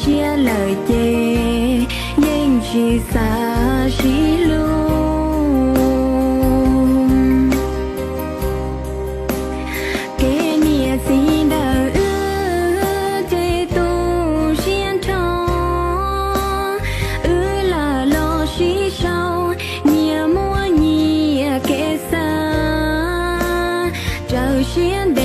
siab lawm ces yeej tsis xav sib hlub. Kev niam txiv ntawm wb ces tu siab nrho, wb lam los sib sau, nyias muaj nyias kev xav, raws siab